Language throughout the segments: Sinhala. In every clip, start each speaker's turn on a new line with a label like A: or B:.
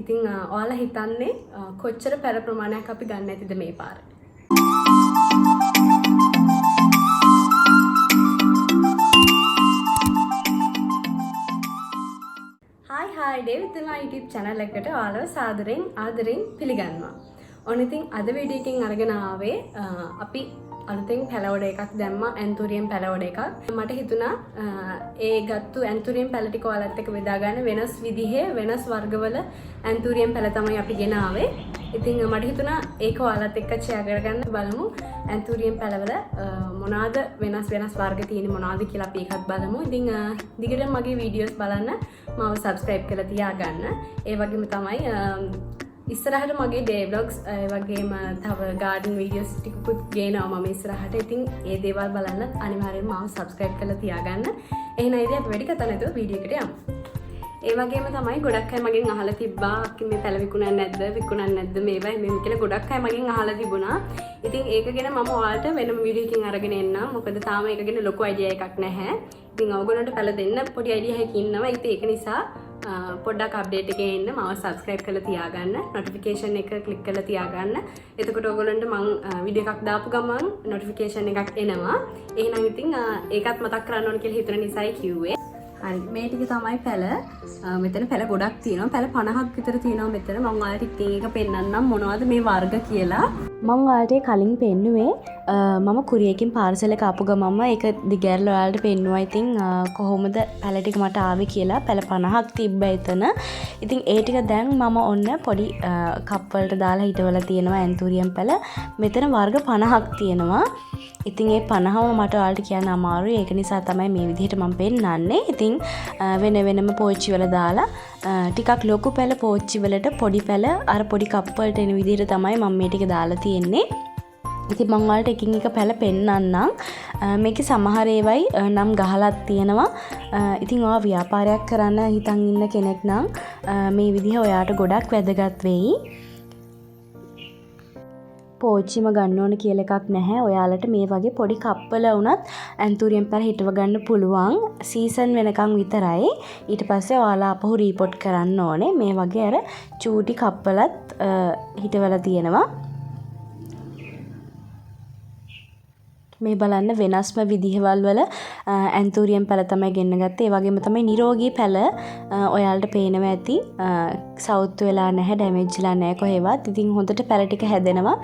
A: ඉතින් ඔයාලා හිතන්නේ කොච්චර පැල ප්‍රමාණයක් අපි ගන්න ඇතිද මේ පාර? හායි හායි, ඩේවිඩ් තමා YouTube channel එකට ඔයාලව සාදරයෙන් ආදරෙන් පිළිගන්නවා. ඔන්න ඉතින් අද වීඩියෝ එකෙන් අරගෙන ආවේ අපි අලුතෙන් පැල ඕඩර් එකක් දැම්මා, ඇන්තූරියම් පැල ඕඩර් එකක්. මට හිතුණා ඒ ගත්තු ඇන්තූරියම් පැල ටික ඔයාලත් එක්ක බෙදා ගන්න. වෙනස් විදිහේ වෙනස් වර්ගවල ඇන්තූරියම් පැල තමයි අපි ගෙන ආවේ. ඉතින් මට හිතුණා ඒක ඔයාලත් එක්ක ෂෙයා කරගන්න. බලමු ඇන්තූරියම් පැලවල මොනවාද වෙනස් වෙනස් වර්ග තියෙන්නේ මොනවාද කියලා අපි ඒකත් බලමු. ඉතින් දිගටම මගේ වීඩියෝස් බලන්න මාව සබ්ස්ක්‍රයිබ් කරලා තියාගන්න. ඒ වගේම තමයි ඉස්සරහට මගේ ඩේ ව්ලොග්ස්, ඒ වගේම තව ගාඩන් වීඩියෝස් ටිකකුත් ගේනවා මම ඉස්සරහට. ඉතින් ඒ දේවල් බලන්නත් අනිවාර්යයෙන්ම මාව සබ්ස්ක්‍රයිබ් කරලා තියාගන්න. එහෙනම් ඉතින් අපි වැඩි කතා නැතුව වීඩියෝ එකට යමු. ඒ වගේම තමයි ගොඩක් අය මගෙන් අහලා තිබ්බා අක්කි මේ පැල විකුණන්නේ නැද්ද, විකුණන්නේ නැද්ද මේවා එහෙම කියලා ගොඩක් අය මගෙන් අහලා තිබුණා. ඉතින් ඒක ගැන මම ඔයාලට වෙනම වීඩියෝ එකකින් අරගෙන එන්නම්. මොකද තාම ඒක ගැන ලොකු අයිඩියා එකක් නැහැ. ඉතින් ඔයගොල්ලන්ට පැල දෙන්න පොඩි අයිඩියා එකක් ඉන්නවා. ඉතින් ඒක නිසා පොඩ්ඩක් අප්ඩේට් එකේ එන්න මාව සබ්ස්ක්‍රයිබ් කරලා තියාගන්න, නොටිෆිකේෂන් එක ක්ලික් කරලා තියාගන්න. එතකොට ඔයගොල්ලන්ට මං වීඩියෝ එකක් දාපු ගමන් නොටිෆිකේෂන් එකක් එනවා. එහෙනම් ඉතින් ඒකත් මතක් කරන්න ඕන කියලා හිතුන නිසායි කිව්වේ. හරි, මේ ටික තමයි පැල. මෙතන පැල ගොඩක් තියෙනවා. පැල 50ක් විතර තියෙනවා මෙතන. මං ඔයාලට ඉතින් ඒක පෙන්නන්නම් මොනවද මේ වර්ග කියලා.
B: මං ඔයාලට ඒ කලින් පෙන්නුවේ මම කුරියකින් පාර්සල් එක ආපු ගමන්ම ඒක දිගැරලා ඔයාලට පෙන්නුවා. ඉතින් කොහොමද පැල ටික මට ආවේ කියලා. පැල 50ක් තිබ්බ එතන. ඉතින් ඒ ටික දැන් මම ඔන්න පොඩි කප් වලට දාලා හිටවලා තියෙනවා ඇන්තූරියම් පැල. මෙතන වර්ග 50ක් තියෙනවා. ඉතින් ඒ 50ම මට ඔයාලට කියන්න අමාරුයි. ඒක නිසා තමයි මේ විදිහට මම පෙන්නන්නේ. ඉතින් වෙන වෙනම පෝච්චි වල දාලා ටිකක් ලොකු පැල පෝච්චි වලට, පොඩි පැල අර පොඩි කප් වලට එන විදිහට තමයි මම මේ ටික දාලා තියෙන්නේ. ඉතින් මං ඔයාලට එකින් එක පැල පෙන්නන්නම්. මේකේ සමහර ඒවයි නම් ගහලත් තියෙනවා. ඉතින් ඔයා ව්‍යාපාරයක් කරන්න හිතන් ඉන්න කෙනෙක් නම් මේ විදිහ ඔයාට ගොඩක් වැදගත් වෙයි. පෝච්චිම ගන්න ඕන කියලා එකක් නැහැ. ඔයාලට මේ වගේ පොඩි කප්පල වුණත් ඇන්තූරියම් පැල හිටව ගන්න පුළුවන්. සීසන් වෙනකන් විතරයි. ඊට පස්සේ ඔයාලා ආපහු රීපොට් කරන්න ඕනේ. මේ වගේ අර චූටි කප්පලත් හිටවලා තියෙනවා. මේ බලන්න වෙනස්ම විදිහවල් වල ඇන්තූරියම් පැල තමයි ගෙන්න ගත්තේ. ඒ වගේම තමයි නිරෝගී පැල ඔයාලට පේනවා ඇති. සවුත් වෙලා නැහැ, ඩැමේජ් වෙලා නැහැ කොහෙවත්. ඉතින් හොඳට පැල ටික හැදෙනවා.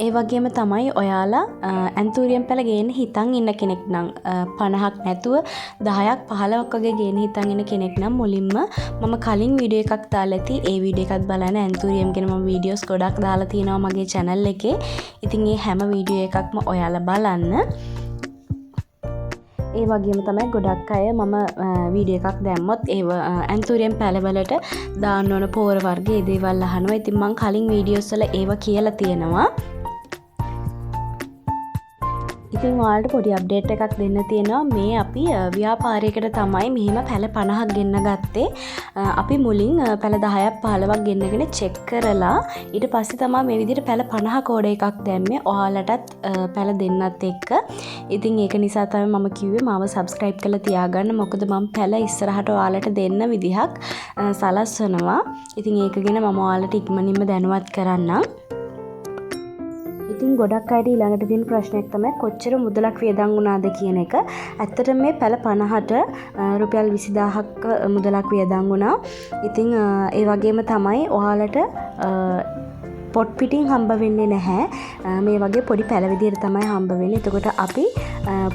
B: ඒ වගේම තමයි ඔයාලා ඇන්තූරියම් පැල ගේන්න හිතන් ඉන්න කෙනෙක් නම්, 50ක් නැතුව 10ක් 15ක් වගේ ගේන්න හිතන් ඉන්න කෙනෙක් නම් මුලින්ම මම කලින් වීඩියෝ එකක් දාලා ඇති. ඒ වීඩියෝ එකත් බලන්න. ඇන්තූරියම් ගැන මම වීඩියෝස් ගොඩක් දාලා තියෙනවා මගේ චැනල් එකේ. ඉතින් ඒ හැම වීඩියෝ එකක්ම ඔයාලා බලන්න. ඒ වගේම තමයි ගොඩක් අය මම වීඩියෝ එකක් දැම්මොත් ඒව ඇන්තූරියම් පැලවලට දාන්න ඕන පෝර වර්ග ඒ දේවල් අහනවා. ඉතින් මං කලින් වීඩියෝස් වල ඒව කියලා තියෙනවා. ඉතින් ඔයාලට පොඩි අප්ඩේට් එකක් දෙන්න තියෙනවා. මේ අපි ව්‍යාපාරයකට තමයි මෙහෙම පැල 50ක් ගෙන්න ගත්තේ. අපි මුලින් පැල 10ක් 15ක් ගෙන්නගෙන චෙක් කරලා ඊට පස්සේ තමයි මේ විදිහට පැල 50 කෝඩ් එකක් දැම්මේ ඔයාලටත් පැල දෙන්නත් එක්ක. ඉතින් ඒක නිසා තමයි මම කිව්වේ මාව සබ්ස්ක්‍රයිබ් කරලා තියාගන්න. මොකද මම පැල ඉස්සරහට ඔයාලට දෙන්න විදිහක් සලස්වනවා. ඉතින් ඒක ගැන මම ඔයාලට ඉක්මනින්ම දැනුවත් කරන්නම්. ඉතින් ගොඩක් අයට ඊළඟට තියෙන ප්‍රශ්නයක් තමයි කොච්චර මුදලක් වියදම් වුණාද කියන එක. ඇත්තටම මේ පැල 50ට රුපියල් 20000ක් මුදලක් වියදම් වුණා. ඉතින් ඒ වගේම තමයි ඔයාලට පොට් පිටින් හම්බ වෙන්නේ නැහැ. මේ වගේ පොඩි පැල විදියට තමයි හම්බ වෙන්නේ. එතකොට අපි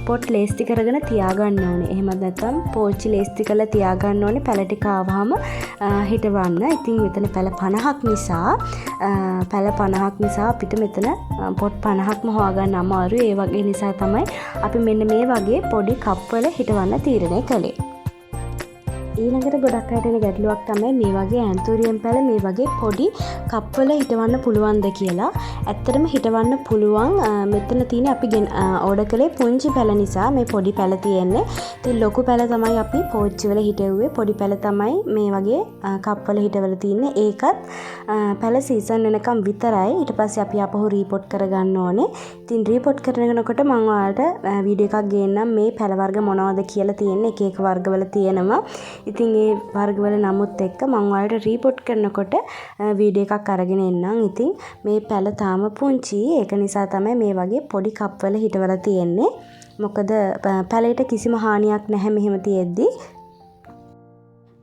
B: පොට් ලේස්ති කරගෙන තියාගන්න ඕනේ. එහෙමත් නැත්නම් පෝච්චි ලේස්ති කරලා තියාගන්න ඕනේ පැල ටික ආවහම හිටවන්න. ඉතින් මෙතන පැල 50ක් නිසා, පැල 50ක් නිසා අපිට මෙතන පොට් 50ක්ම හොයාගන්න අමාරුයි. ඒ වගේ නිසා තමයි අපි මෙන්න මේ වගේ පොඩි කප්වල හිටවන්න තීරණය කළේ. ඊළඟට ගොඩක් අයට එන ගැටලුවක් තමයි මේ වගේ ඇන්තූරියම් පැල මේ වගේ පොඩි කප්වල හිටවන්න පුළුවන්ද කියලා. ඇත්තටම හිටවන්න පුළුවන්. මෙතන තියෙන අපි ඕඩර් කළේ පුංචි පැල නිසා මේ පොඩි පැල තියෙන්නේ. ඉතින් ලොකු පැල තමයි අපි පෝච්චිවල හිටෙව්වේ. පොඩි පැල තමයි මේ වගේ කප්වල හිටවල තියෙන්නේ. ඒකත් පැල සීසන් වෙනකම් විතරයි. ඊට පස්සේ අපි ආපහු රීපොට් කරගන්න ඕනේ. ඉතින් රීපොට් කරනකොට මං ඔයාලට වීඩියෝ එකක් ගේන්නම් මේ පැල වර්ග මොනවද කියලා තියෙන්නේ. එක එක වර්ගවල තියෙනවා. ඉතින් ඒ වර්ගවල නමුත් එක්ක මං ඔයාලට රීපොට් කරනකොට වීඩියෝ එකක් අරගෙන එන්නම්. ඉතින් මේ පැල තාම පුංචි. ඒක නිසා තමයි මේ වගේ පොඩි කප් වල හිටවලා තියෙන්නේ. මොකද පැලේට කිසිම හානියක් නැහැ මෙහෙම තියෙද්දි.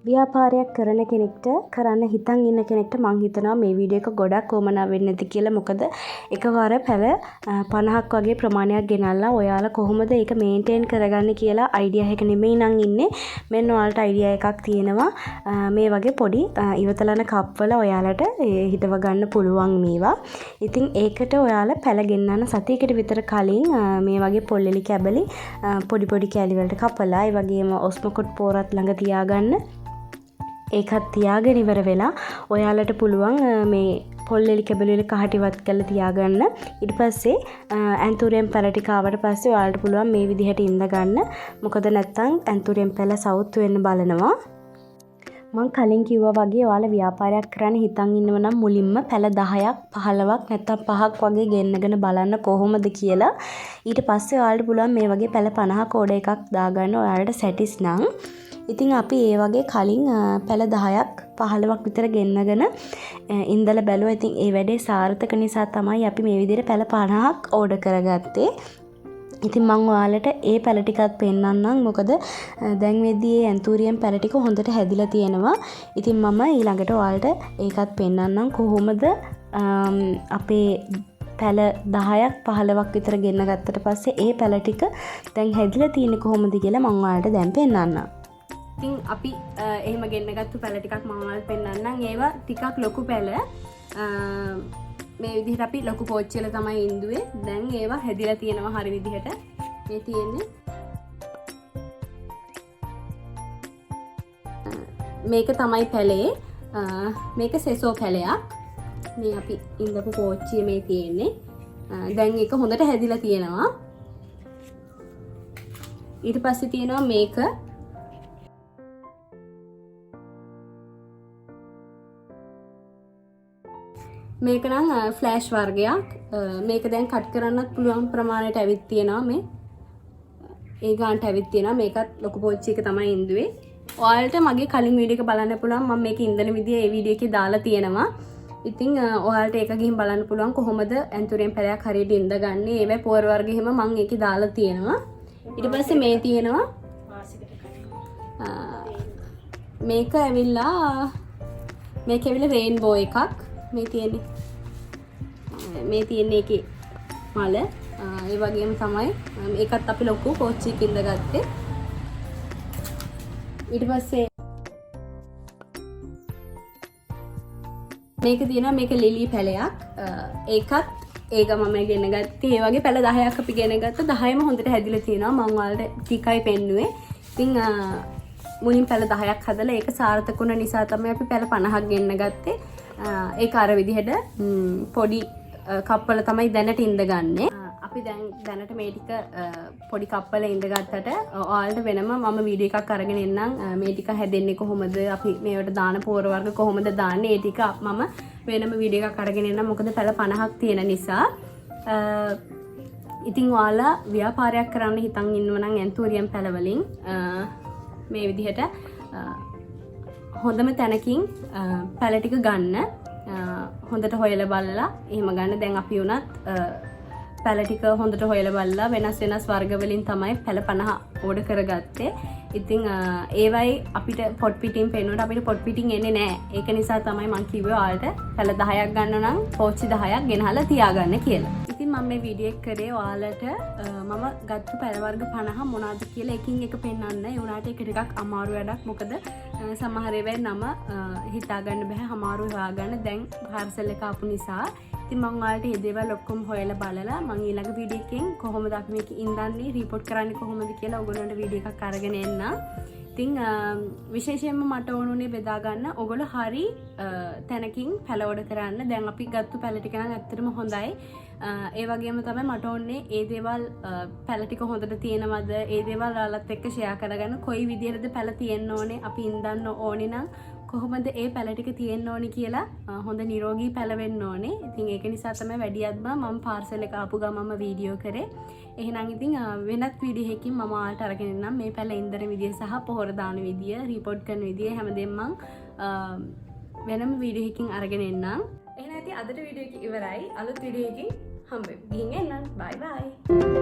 B: ව්‍යාපාරයක් කරන කෙනෙක්ට, කරන්න හිතන් ඉන්න කෙනෙක්ට මං හිතනවා මේ වීඩියෝ එක ගොඩක් උවමනා වෙන්නේ නැති කියලා. මොකද එකවර පැල 50ක් වගේ ප්‍රමාණයක් ගෙනල්ලා ඔයාලා කොහොමද ඒක මේන්ටේන් කරගන්නේ කියලා අයිඩියා එක නෙමෙයි නම් ඉන්නේ. මෙන්න ඔයාලට අයිඩියා එකක් තියෙනවා. මේ වගේ පොඩි ඉවතලන කප් වල ඔයාලට හිටව ගන්න පුළුවන් මේවා. ඉතින් ඒකට ඔයාලා පැල ගෙන්නන්න සතියකට විතර කලින් මේ වගේ පොල් එලි කැබලි පොඩි පොඩි කෑලි වලට කපලා, ඒ වගේම ඔස්මකොට් පෝරත් ළඟ තියාගන්න. ඒකත් තියාගෙන ඉවර වෙලා ඔයාලට පුළුවන් මේ පොල් එලි කැබලි වල කහට ඉවත් කරලා තියාගන්න. ඊට පස්සේ ඇන්තූරියම් පැල ටික ආවට පස්සේ ඔයාලට පුළුවන් මේ විදිහට ඉඳ ගන්න. මොකද නැත්තම් ඇන්තූරියම් පැල සවුත් වෙන්න බලනවා. මං කලින් කිව්වා වගේ ඔයාලා ව්‍යාපාරයක් කරන්න හිතන් ඉන්නව නම් මුලින්ම පැල 10ක් 15ක් නැත්තම් 5ක් වගේ ගෙන්නගෙන බලන්න කොහොමද කියලා. ඊට පස්සේ ඔයාලට පුළුවන් මේ වගේ පැල 50ක ඕඩර් එකක් දාගන්න ඔයාලට සැටිස් නම්. ඉතින් අපි ඒ වගේ කලින් පැල 10ක් 15ක් විතර ගෙන්නගෙන ඉඳලා බැලුවා. ඉතින් ඒ වැඩේ සාර්ථක නිසා තමයි අපි මේ විදිහට පැල 50ක් ඕඩර් කරගත්තේ. ඉතින් මං ඔයාලට ඒ පැල ටිකත් පෙන්වන්නම්. මොකද දැන් වෙද්දී ඒ ඇන්තූරියම් පැල ටික හොඳට හැදිලා තියෙනවා. ඉතින් මම ඊළඟට ඔයාලට ඒකත් පෙන්වන්නම් කොහොමද අපේ පැල 10ක් 15ක් විතර ගෙන්න ගත්තට පස්සේ ඒ පැල ටික දැන් හැදිලා තියෙන්නේ කොහොමද කියලා මං ඔයාලට දැන් පෙන්වන්නම්.
A: ඉතින් අපි එහෙම ගෙන්න ගත්තු පැල ටිකක් මම ඔයාලට පෙන්වන්නම්. ඒවා ටිකක් ලොකු පැල. මේ විදිහට අපි ලොකු පෝච්චි වල තමයි ඉන්දුවේ. දැන් ඒවා හැදිලා තියෙනවා හරි විදිහට. මේ තියෙන්නේ. මේක තමයි පැලේ. මේක සෙසෝ පැලයක්. මේ අපි ඉඳපු පෝච්චිය මේ තියෙන්නේ. දැන් ඒක හොඳට හැදිලා තියෙනවා. ඊට පස්සේ තියෙනවා මේක. මේක නම් ෆ්ලෑෂ් වර්ගයක්. මේක දැන් කට් කරන්නත් පුළුවන් ප්‍රමාණයට ඇවිත් තියෙනවා. මේ ඒ ගානට ඇවිත් තියෙනවා. මේකත් ලොකු පෝච්චි එක තමයි ඉන්දුවේ. ඔයාලට මගේ කලින් වීඩියෝ එක බලන්න පුළුවන්. මම මේක ඉන්දන විදිය ඒ වීඩියෝ එකේ දාලා තියෙනවා. ඉතින් ඔයාලට ඒක ගිහින් බලන්න පුළුවන් කොහොමද ඇන්තූරියම් පැලයක් හරියට ඉඳගන්නේ. ඒවැ පොර වර්ග එහෙම මං ඒකේ දාලා තියෙනවා. ඊට පස්සේ මේ තියෙනවා. මේක ඇවිල්ලා රේන්බෝ එකක්. මේ තියෙන්නේ. මේ තියෙන්නේ ඒකේ මල. ඒ වගේම තමයි ඒකත් අපි ලොකු පෝච්චියක ඉඳගත්තේ. ඊට පස්සේ මේක තියෙනවා, මේක ලිලි පැලයක්. ඒකත් ඒක මම ගෙන ගත්තේ. ඒ වගේ පැල 10ක් අපි ගෙන ගත්තා. 10ම හොඳට හැදිලා තියෙනවා. මං ඔයාලට ටිකයි පෙන්නුවේ. ඉතින් මුලින් පැල 10ක් හදලා ඒක සාර්ථක වුණ නිසා තමයි අපි පැල 50ක් ගෙන්න ගත්තේ. ඒක අර විදිහට පොඩි කප්වල තමයි දැනට ඉඳගන්නේ. අපි දැන් දැනට මේ ටික පොඩි කප්වල ඉඳගත්තට ඔයාලට වෙනම මම වීඩියෝ එකක් අරගෙන එන්නම්. මේ ටික හැදෙන්නේ කොහොමද, අපි මේවට දාන පොර වර්ග කොහොමද දාන්නේ, ඒ ටික මම වෙනම වීඩියෝ එකක් අරගෙන එන්නම්. මොකද පැල 50ක් තියෙන නිසා. ඉතින් ඔයාලා ව්‍යාපාරයක් කරන්න හිතන් ඉන්නව නම් ඇන්තූරියම් පැල වලින් මේ විදිහට හොඳම තැනකින් පැල ටික ගන්න. හොඳට හොයලා බලලා එහෙම ගන්න. දැන් අපි වුණත් පැල ටික හොඳට හොයලා බලලා වෙනස් වෙනස් වර්ග වලින් තමයි පැල 50 ඕඩර් කරගත්තේ. ඉතින් ඒවයි අපිට පොට් පිටින් පෙන්නුවට අපිට පොට් පිටින් එන්නේ නෑ. ඒක නිසා තමයි මං කිව්වේ ඔයාලට පැල 10ක් ගන්න නම් පෝච්චි 10ක් ගෙනහලා තියාගන්න කියලා. ඉතින් මම මේ වීඩියෝ එක කරේ ඔයාලට මම ගත්තු පැල වර්ග 50 මොනවද කියලා එකින් එක පෙන්වන්න. ඒ වුණාට ඒක ටිකක් අමාරු වැඩක්. මොකද සමහර ඒවායේ නම හිතා ගන්න බෑ, අමාරු හොයාගන්න. දැන් පාර්සල් එක ආපු නිසා. ඉතින් මං ඔයාලට මේ දේවල් ඔක්කොම හොයලා බලලා මං ඊළඟ වීඩියෝ එකෙන් කොහොමද අපි මේක ඉඳන්නේ, රිපෝට් කරන්නේ කොහොමද කියලා ඔයගොල්ලන්ට වීඩියෝ එකක් අරගෙන එන්න. ඉතින් විශේෂයෙන්ම මට ඕන උනේ බෙදා ගන්න ඔයගොල්ලෝ හරි තැනකින් පැල ඕඩර් කරන්න. දැන් අපි ගත්තු පැල ටික නම් ඇත්තටම හොඳයි. ඒ වගේම තමයි මට ඕනේ ඒ දේවල් පැල ටික හොඳට තියෙනවද, ඒ දේවල් ඔයාලත් එක්ක ෂෙයා කරගන්න. කොයි විදියටද පැල තියෙන්න ඕනේ, අපි ඉඳන්න ඕනේ නම් කොහොමද ඒ පැල ටික තියෙන්න ඕනි කියලා හොඳ නිරෝගී පැල වෙන්න ඕනේ. ඉතින් ඒක නිසා තමයි වැඩියත්ම මම පාර්සල් එක ආපු ගමන්ම වීඩියෝ කරේ. එහෙනම් ඉතින් වෙනත් වීඩියෝ එකකින් මම ඔයාලට අරගෙන එන්නම් මේ පැල ඉන්දන විදිය සහ පොහොර දාන විදිය, රීපොට් කරන විදිය හැමදේම මං වෙනම වීඩියෝ එකකින් අරගෙන එන්නම්. එහෙනම් ඉතින් අදට වීඩියෝ එක ඉවරයි. අලුත් වීඩියෝ එකකින් හම්බෙමු. ගිහින් එන්නම්. බයි බයි.